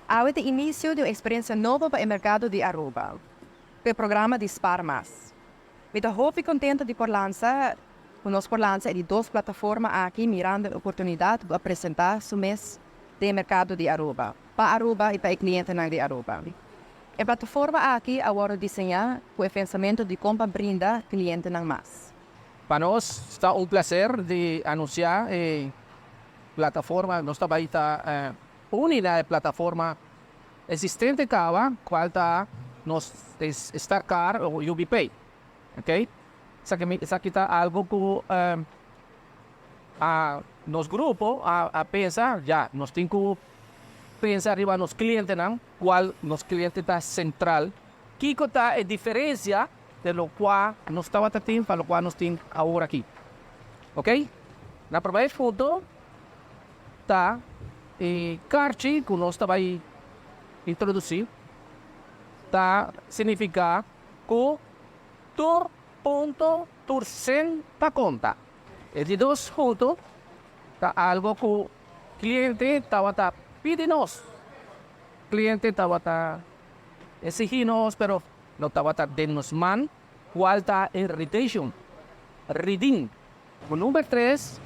Awe ta inicio di un experiencia nobo pa e mercado di Aruba, cu e programa di Spaar Mas. Mi ta hopi contento di por lansa, cu nos por lansa e di dos plataforma aki mirando e oportunidad cu a presenta su mes den e mercado di Aruba, pa Aruba y pa e clientenan di Aruba. E plataforma aki a wordo diseña cu e pensamento di con pa brinda clientenan mas. Pa nos ta un placer di anuncia e plataforma, nos ta bay ta uni na e plataforma existente caba cual ta nos Star Card o UB Pay, ok. Esaki esaki ta algo cu a nos grupo a pensa ya nos tin cu pensa riba nos clientenan cual nos cliente ta central. Kico ta e diferencia de locual nos tabata tin pa locual nos tin awor aki? Ok, na prome punto ta e karchi ku nos ta bai introdusí ta signifiká ku tur punto tur sen ta konta. E di dos punto ta algo ku kliente tabata pidi nos, kliente tabata esigí nos pero no tabata den nos man, kual ta e redemption, redeem. Number tres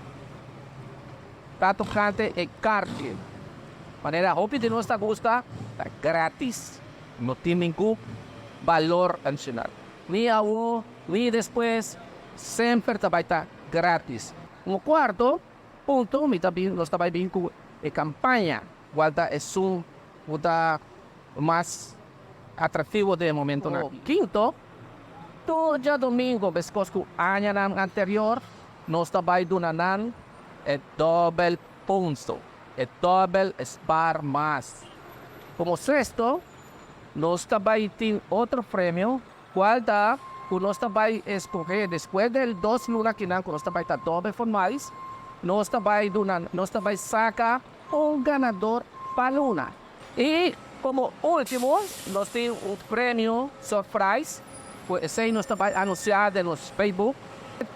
ta tokante e karchi. Manera hopi di nos ta gusta, ta gratis. No tin ningun balor adishonal. Ni awo, ni despues, semper ta bai ta gratis. Un kuarto punto mi ta bin, nos ta bai bin ku e kampaña, kual ta esun ku ta mas atraktivo den e momentonan aki. Kinto, tur djadomingo meskos ku añanan anterior, nos ta bai duna nan e dòbel punto, e dòbel spaar mas. Komo sesto, nos ta bai tin otro premio, kual ta ku nos ta bai eskohé despues del dos luna akinan ku nos ta bai ta dòbel formais, nos ta bai duna, nos ta bai saka un ganador pa luna. Y como ultimo nos tin un premio surprise cu esey nos ta bay anuncia den nos Facebook.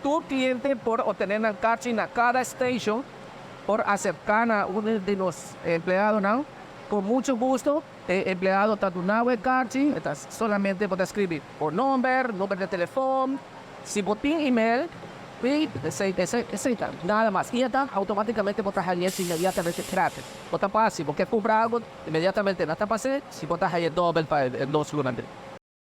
Tur cliente por obtene nan carchi na cada station, por acerca na uno di nos empleadonan con mucho gusto e empleado ta duna bo e carchi, e ta solamente bo ta scribi bo nomber, number di telefon, Si bo tin email, pi esei esei esei ta nada mas. I enta automaticamente bo ta hañ'e inmediatamente gratis. Bo ta pa si bo ke cumpra algo inmediatamente nan ta pas'e si bo ta hañ'e dobel pa e dos luna.